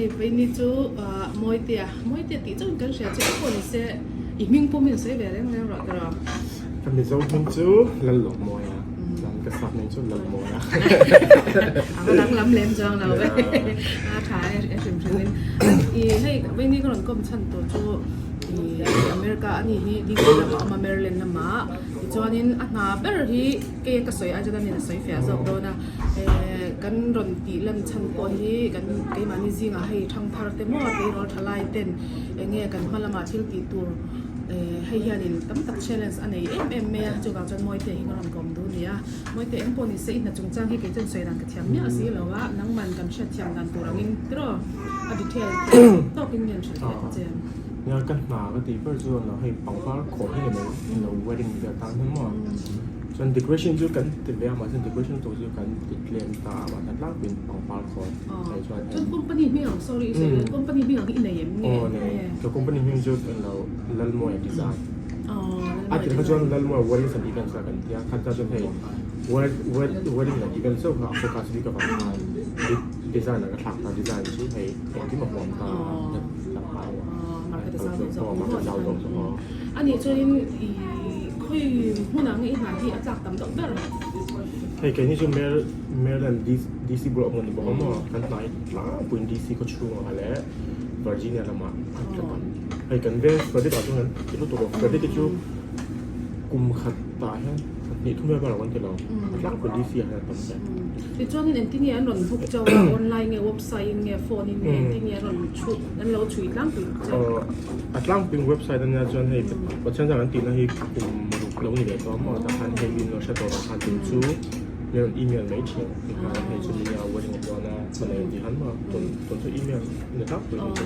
Hei Vaini chu Mawitea, Mawitea tih chauhin kan hria che pawh ni se i hming pawh min sawi ve reng reng rawh tiraw. Ka Mizo hming chu Lallawmawia, chuan ka sap hming chu Lalmawia. A va danglam lem chuang lo ve, a tha e hrim hrim in. I hei Vaini ka rawn kawm chhan tur chu i America a ni hi DC lamah a awm a Maryland lamah tichuanin a hna ber hi Kei ka sawi ai chuan anin a sawi fiah zawk dawn a, kan rawn tih lan chhan pawh hi kan keimahni zingah hei thangthar te maw tleirawl tha lai ten eng nge kan hma lamah thil tih tur hei hianin tam tak challenge a nei em em mai a, chuvang chuan Mawite hi ka rawn kawm duh a ni a, Mawite eng pawh ni se i hna chungchang hi kei chuan sawi dan ka thiam miah si lo a, nangman kan hriatthiam dan tur angin tiraw a detail tawkin nge an hrilh theih ang che. Nia ka hna ka tih ber chuan hei pangpar khawh hi ni mai lo wedding vel tan hian maw. Chuan decoration chu kan ti ve a mahse decoration tur chu kan ti tlem ta a mahse tlangpuiin pangpar khawn hei chuan Chuan company hming ang sorry i sawi lo company hming ang hi i nei em nge Aw nei ka company hming chu englo Lalmawia design a tir kha chuan Lalmawia weddings and events kha kan tia khat kha chuan hei wedding leh events chauh kha a focus bik avang khan design ah ka thlak ta design chu hei engkim a huam ta Market a zau deuh zawk maw Anih chuanin i khawi hmunah nge i hna hi a tlak tam deuh ber? Hei keini chu Maryland DC bulah awm kan ni bawk a maw, kan hnai tlangpuiin DC khaw chhungah leh Virginia lamah an tla tam. Hei kan veng Frederick ah chuan kan ti lutuk a, Frederick hi chu kum khatah hian hnih thum vel bak an ti lo, a tlangpuiin DC ah hian a tam hle. Tichuanin engtin nge an rawn book chauh a, online nge website in nge phone in nge engtin nge an rawn chhut an lo chhui tlangpui chauh? A tlangpui website ania chuan hei Pathian zan an tihna hi kum ruk lo ni leh tawh a maw tah khan hei min lo hre tawh ah khan tun chu min rawn email mai thin tikhan hei chu nia wedding a dawn a hmanei an tih khan maw tun tun chu email ni tlangpui ni chu.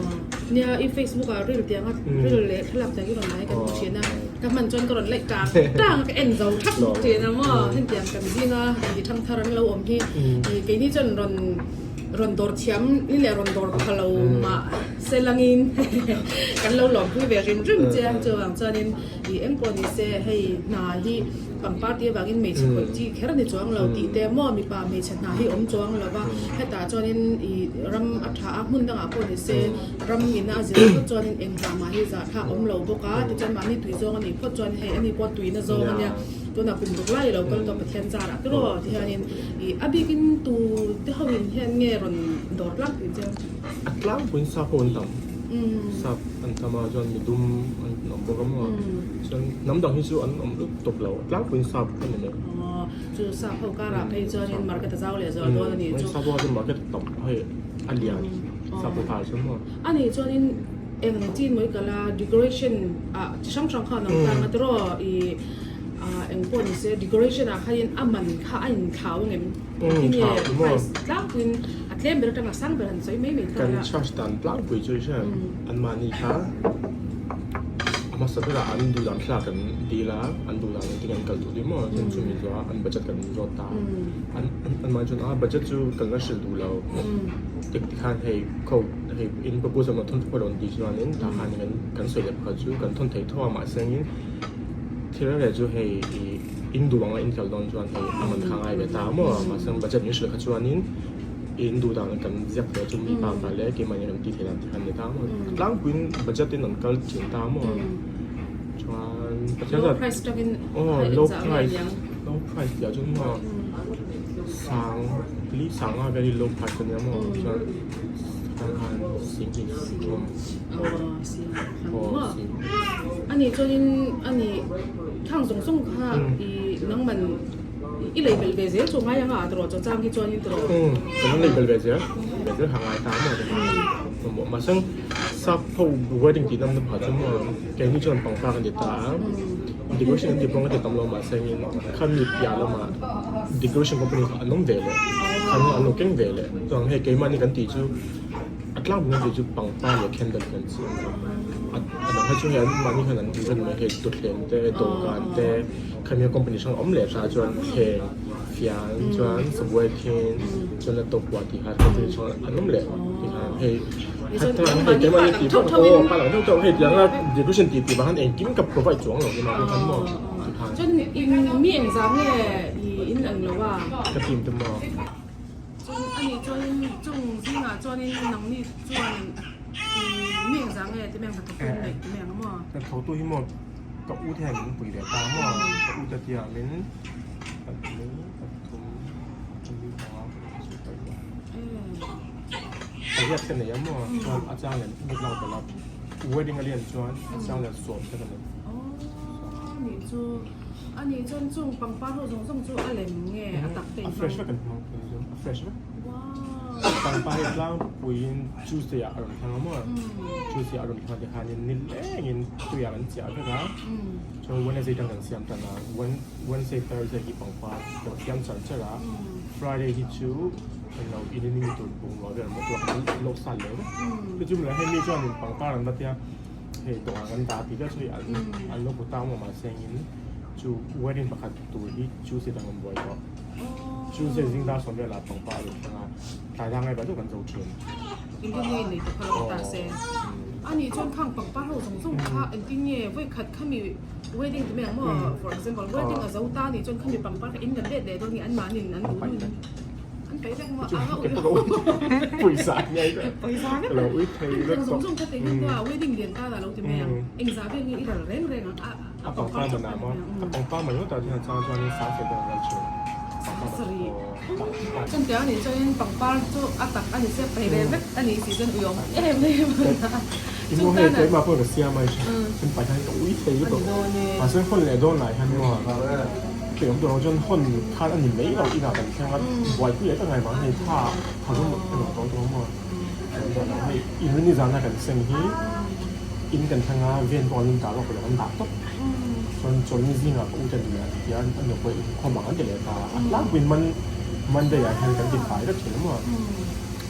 Nia i Facebook ah reel tiang a reel leh thlalak tiang i rawn lai kan hmu thin a ka hman chuan ka rawn laih tang tang a ka en zo thak bawk thin a maw hetiang kan zinga mi thangthar an lo awm hi keini chuan rawn Rawn dawr thiam ni leh rawn dawr pha lo mah se langin kan lo lawmpui ve rim rim che a, chuvang chuanin ih eng pawh ni se hei hna hi pangpar tih avangin hmeichhe khawih chi kher a ni chuang lo tih te maw mipa hmeichhe hna hi awm chuang lo va, hetah chuanin ih ram a tha a hmun dangah pawh ni se ram ina a zir phawt chuanin eng hna mah hi zahthlak awm lo bawk a, tichuan mahni tui zawng a nih phawt chuan hei ani pawh tuina zawng a nia. Tunah kum ruk lai ilo kal tawh Pathian zarah te rawh ti hianin ih a bikin tu te ho in hian nge rawn dawr tlangpui che? A tlangpuiin sap ho an tam. Sap an tam a chuan midum an awm bawk a maw chuan hnam dang hi chu an awm lut tawp lo a tlangpuiin sap a ni mai. Aw chu sap ho karah phei chuanin market a zau leh zual dawn a nih chu. Sap ho chu market tam hei a lian sap ho karah chuan maw. A nih chuanin Eng chi mai kala decoration ah chi hrang hrang khan an tlang a tiraw ih ah eng pawh ni se decoration ah khanin a man kha a inthlau ang em engtin nge price tlangpuiin a tlem ber atanga sang ber han sawi mai mai ta la. Kan charge dan tlangpui chu hian anmahni kha a hmasa berah an duh dan thlalak kan dil a an duh dan engtin an kal duh tih maw chuan chumi zawh an budget kan zawt ta an anmahni chuan a budget chu kan la hrilh duh lo tikhan hei kho Hei in proposal maw thawn pawh rawn tih chuanin tah khan kan kan sawi leh pakhat chu kan thawn theih tho a mahse angin thil reng chu hei ih in duh anga in kal dawn chuan hei a man kha ngai ve ta maw mahse budget min hrilh kha chuanin in duh dan kan ziak tawh chu mi bak ah leh keimahni kan tih theih dan te kha an ni ta maw tlangpuiin budget in an kal thin ta maw chuan Pathian low price tangin aw low price low price tih ah chuan maw sang li sanga very low price ania maw chuan. Ani chuanin ani thang zawng zawng kha i nangman i lei belh ve zel chu ngai anga a tawrh chaw chang hi chuanin tawrh. Kan lei belh ve zel ve zel ha ngai ta maw te kha mahse sap ho wedding tih nam na phah chu maw keini chuan pangpar an ti ta a decoration an ti pawh an ti tam lo mahse khami piah lamah decoration company kha an awm ve leh khan an lo keng ve leh. Chuan hei keimahni kan tih chu a tlangpui kan tih chu pangpar leh candle kan siam a, a dang hi chu hei an mahni khan an ren mai hei tawthleng te dawhkan te khami company hrang awm leh tah chuan thleng fian chuan sabuai khin chuan a tawp huah tih kha company hrang an awm leh tih kha hei hatta hei keimahni tih vak aw pa lang deuh deuh hei tianga decoration tih tih vang khan engkim ka provide chuang lo emaw khan maw tih khan. Chuan in mi engzah nge i in ang lo a? Ka team te maw? Chuan Ani chuanin chung zingah chuanin nangni chuan mi engzah nge ti mai ang hnathawk tu in neih ti mai ang maw? Hnathawk tu hi maw ka u te hian min pui ve ta maw? Ka u te tiangin pathum pali panga Pariat ka nei a maw chuan a chang leh mut lak belh a wedding a lian chuan a chang leh sawm te ka nei. Aww nih chu a nih chuan chung pangpar ho zawng zawng chu a lem nge a tak te in A fresh vek an hmang a fresh vek. Pangpar hi tlangpuiin Tuesday ah a rawn thlang a maw Tuesday ah a rawn thlang a tikhanin nilengin tuiah kan chiah vek a chuan Wednesday tang kan siam tan a Wednesday Thursday hi pangpar kan siam char char a Friday hi chu englo in in mi tur bungrua vel maw tur an lo sal leh vek chu chu hei mi chuanin pangpar an va tia hei dawhkan kan dah tih vel chu hei an an lo bu ta maw mahse engin chu wedding pakhat tur hi Tuesday dang an buai tawh Tuesday zing dar sawm velah pangpar a rawn thleng a tlai dang ngai deuh kan zo thin. Engtin nge nei ta kha lo ta se ani chuan khang pangpar ho zawng zawng kha engtin nge vawikhat khami Wedding ti mai ang maw? For example, wedding a zo ta nih chuan khami pangpar kha in la let leh dawn nge an mahniin an duh duhin an paih vek maw? Anga ui lo. Pawisa nge Pawisa nge lo ui thei vek tawh. Zawng zawng kha teh hian wedding lian ta la lo ti mai ang. Engzah vel nge i ral reng reng ang a A pangpar man ah maw? A pangpar man ngawt ah chuan chang chuanin sang fel deuh an ral thin. Sarih. Chutiang anih chuanin pangpar chu a tak a ni se paih ve vek a nih si chuan ui awm em em a. I maw hei keimah pawh ka siam a i paih hian ka ui thei lutuk mahse hawn leh dawn lai hian maw kei awm tur ang chuan hawn khan a ni mai lo inah kan thleng a buaipui leh tak ngai vang hei thla thla zawng emaw tawng tawng maw hei inrini zana kan seng hi in kan thleng a ven pawh an in dah lawk leh an dah tawp chuan chawlhni zingah ka u te an ti a an nupui inkhawm ang an ti leh ta a tlangpuiin Monday ah hian kan ti fai vek thin a maw.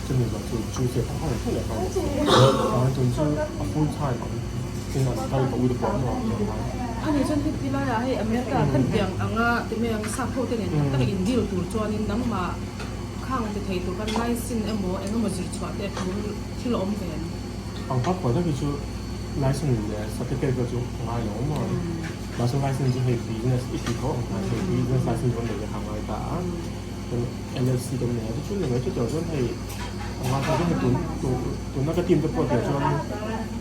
Chumi zawh chu Tuesday pawh khan an thleng leh nghal a ni. Tun chu a full time ang in an kal ka u te pawh an awm leh nghal. A nih chuan heti laiah hei America khan tiang anga ti mai ang sap ho te nen tak tak in deal tur chuanin nangmah khang ti thei tur khan license emaw eng emaw zir chhuah te thil thil a awm ve em? Pangpar pawh tak hi chu license leh certificate pawh chu a ngai lo maw? Mahse license chu hei business i tih tho ang khan hei business license rawn nei ve kha a ngai ta a. LLC kan nei a tichuan engmah chu chuan hei a ngaithla chu hei tun tuna ka team te pawh tih chuan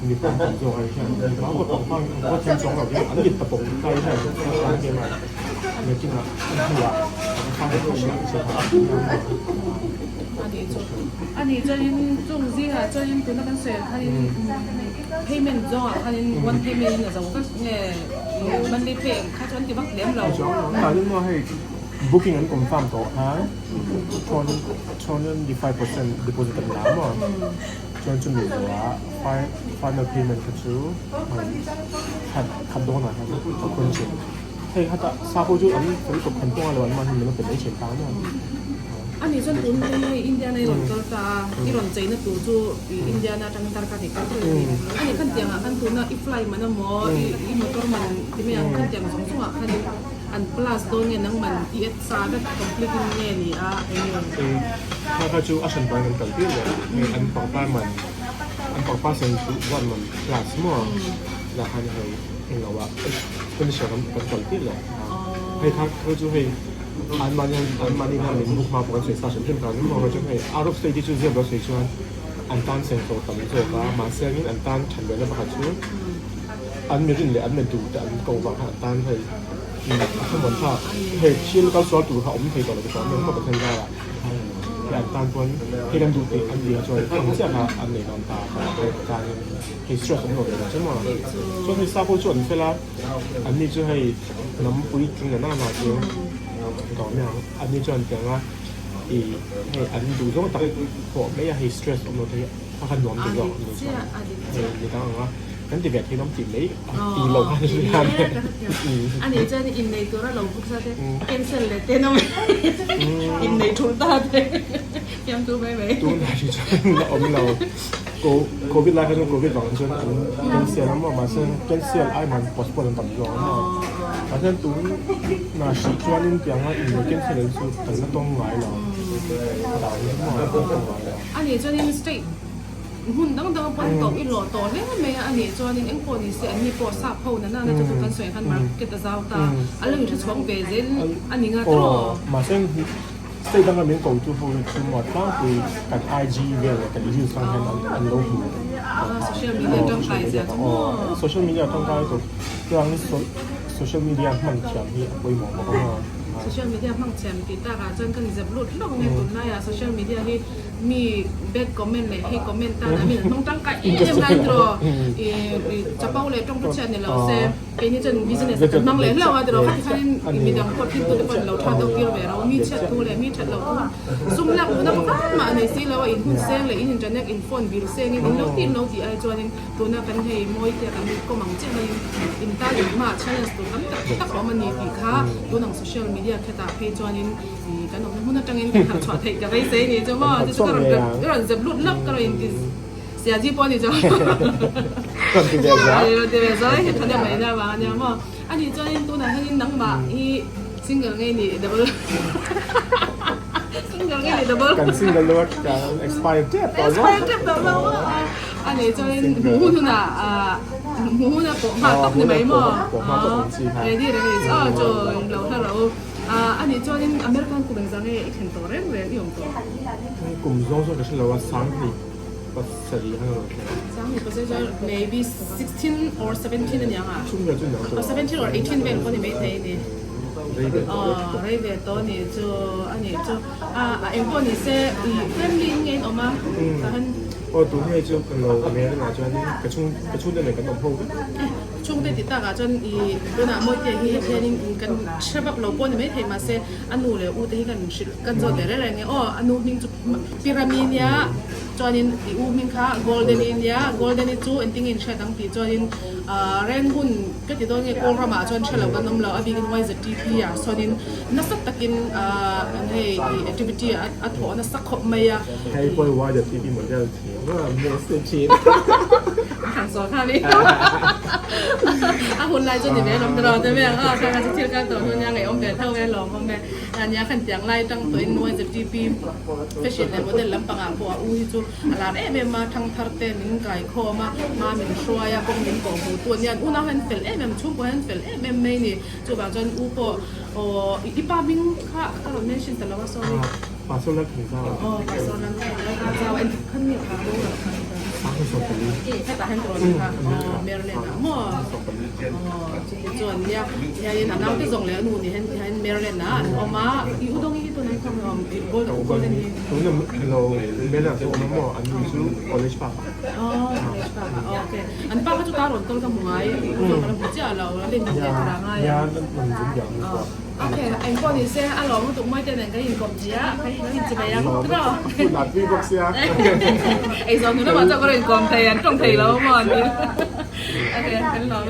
mi pawh tam zawk ai hian hma pawh pang pang an pawh thiam chuang lo hian an lit ta pawp ta hian an tlan em a nakinah an hnuah an fa te pawh hriat che kha Ani chu ani chuanin chung zingah chuanin tuna kan sawi ang khanin payment zawngah khanin one payment in a zo vek nge monthly pay ang kha chu an ti vak lem lo. Booking an confirm tawh khan 25% deposit an la maw? Chuan chumi zawhah final payment kha chu khat khat dawnah hian a khawn thin. Hei hata sa pawh chu an fel tawp khan pawng a lo an mahni min lo pe mai thin ta maw? Ani chuan tun hi hei Indiana i rawn kal ta a, i rawn cheina tur chu Indiana atangin darkar hnih kal tur a ni. Ani khan tiangah khan tuna i fly man emaw i motor man ti mai ang khan tiang zawng zawngah khanin An plus dawn nge nangman i add sa vek complete in nge ni a eng nge? Eng kha kha chu a hran pan kan kal tir leh hei an pangpar man an pangpar sen chu zat man plus maw lah khan hei eng lo ah expenditure kan kan kal tir leh hei kha kha chu hei an mahni an mahni khan min book hma pawh kan sawi sa hrim hrim ta maw kha chu hei out of state hi chu ziak lo sawi chuan an tan sen tawh tam zawk a mahse angin an tan that lehna pakhat chu An mi rin leh an mi duh te an ko vang khan an tan hei a thlamuan thlak hei thil kal sual tur kha awm thei tawh lo te chuan engmah Pathian zarah hei an tan pawn hei kan duh tih an ti a chuan ang chiah kha an nei dawn ta hei an tan in hei stress awm lo ve lo che maw chuan hei sa pawh chu an fel a an ni chu hei hnam puitling na na chu ka awm ang an ni chuan tiang a ih hei an duh zawng tak pawh mai a hei stress awm lo te hi a kha nuam ti zawk an ni chuan hei ni dang ang a. Kan ti ve thei lawm tih mai ti lo khan hria ania. Ani chuan innei tura lo book sa te cancel leh te nawm innei thulh ta te fiamtu mai mai. Tunah hi chuan a awm lo. Covid lai kha chuan Covid vang chuan an cancel a maw mahse cancel ai man postpone an tam zawk a maw. Mahse tunah hrih chuanin tianga innei cancel hi chu kan la tawng ngai lo. Dai hi maw kan tawng ngai lo. Ani chuanin state Hmun dang dang pawn tawp i lawh tawh hle mai a, anih chuanin eng pawh ni se anni pawh sap ho na nana chu chu kan sawi khan market a zau ta, a lo inhre chhuang ve zel a ni nga tawh. Mahse State danga min ko tu ho hi chu maw tlangpui kan IG vel leh kan reels ang hian an lo hmu. Social media tangkai zia chu maw. Social media tangkai tawp chuangin social media hman thiam hi a pawimawh bawk a maw. Social media hmang thiam tih takah chuan kan zep lut hlawk nge tunlaiah social media hi Mi bad comment leh hate comment tan ah min an hmang tangkai em em lai tiraw ih chapo leh tawng chu chhiat ni lo se keini chuan business ah kan hmang leh hlauh a tiraw khati khanin midang pawh thil tute pawh an lo tha deuh tir ve ro mi chhiat thu leh mi that loh thu sum lak duhna pakhat mah nei si lo a in hun seng leh in internet in phone bill sengin in lo tih in lo tih ai chuanin tuna kan hei mawi te kan kawm ang chiah haiin in tan in hmaah challenge tur tam tak tak a awm a ni tih kha tun ang social media khetah phei chuanin Kan awmna hmun atangin kan harh chhuah theih ka beisei ni chu maw chu chu ka rawn ka rawn zep lut lawk ka rawn inti sia ji pawh a ni chu Rawn ti ve zai rawn ti ve zai he thahnem mai nia vang a nia maw a nih chuanin tunah hianin nangmah hi single ngei ni double single ngei ni double Kan single lo a kan expire tep tawh lo expire tep tawh lo maw a nih chuanin hmuh hun hunah hmuh hunah pawh hma tawp ni mai maw ready reng a ni chu aw chu lo hla rawh u. A nih chuanin American kum engzah nge i thlen tawh reng reng i awm tawh? Kum zawng zawng ka hre lo a, 2007 khan a rawn thleng a. 2007 chuan maybe 16 or 17 a ni ang a? Chung vel chu ni ang chu. Aw 17 or 18 vel pawh ni maithei a ni. Rei ve tawh lutuk. Aw rei ve tawh a ni chu a nih chu. A engpawh ni se i family in nge in awm a? Tahan. Aw tun hei chu ka lo American ah chuan ka chhung ka chhungte nen kan awm ho vek. Chhungte ti takah chuan i tunah Mawitea hi heti hianin kan hre vak lo pawh a ni maithei mahse a nu leh u te hi kan hrilh kan zawt ve reng reng e aw a nu hming chu Pirami nia chuanin i u hming kha Golden-i nia Golden-i chu engtin nge in hriat ang tih chuanin ah Rengun ka ti dawn nge Kawl ramah chuan hre lo kan awm lo a bikin YZTP ah sawnin nasa takin ah hei i activity a thawh nasa khawp mai a. Hei pawh YZTP model thiam a message thin. A hun lai chu ni ve lawm tiraw te vel a kha chu thil kal tawh hnu nia ngaihawm ve tho e lawm awm e nia khan tiang lai tang tawh in YZTP fashion leh model lampangah pawh a u hi chu a lar em em a thangthar te min kai khawm a hma min hruai a kawng min kawh hmuh tu ania an unau hian fel em em chhungkua hian fel em em mai ni chuvang chuan u pawh aw i pa hming kha ka rawn mention ta lo a sorry. Pastor Lalthangzau. Aw Pastor Lalthangzau en khan nge kha bo lo kha. Hetah hian ka rawn kha aw Maryland ah maw aw chuti chuan nia hianin a naute zawng leh a nu ni hian tihian Maryland ah an awm a i u dawng hi tunah hian khawnge awm i golden golden hi. Tuna lo Maryland ah chu awm a maw an nu chu college park ah. Aw college park ah okay an pa kha chu ta rawn kawl ka hmu ngai u zawng ka la hmu chiah lo a len hmu ve tur a ngai a. Ok, engpawh ni se a lawm lutuk mai te nen kan inkawp zia a, kan inchi ve ang tiraw. Hun a tui bawk sia. Eizawn hnu lamah chuan ka rawn inkawm thei, an tawng thei lo maw an ti. Ok, kan lawm e.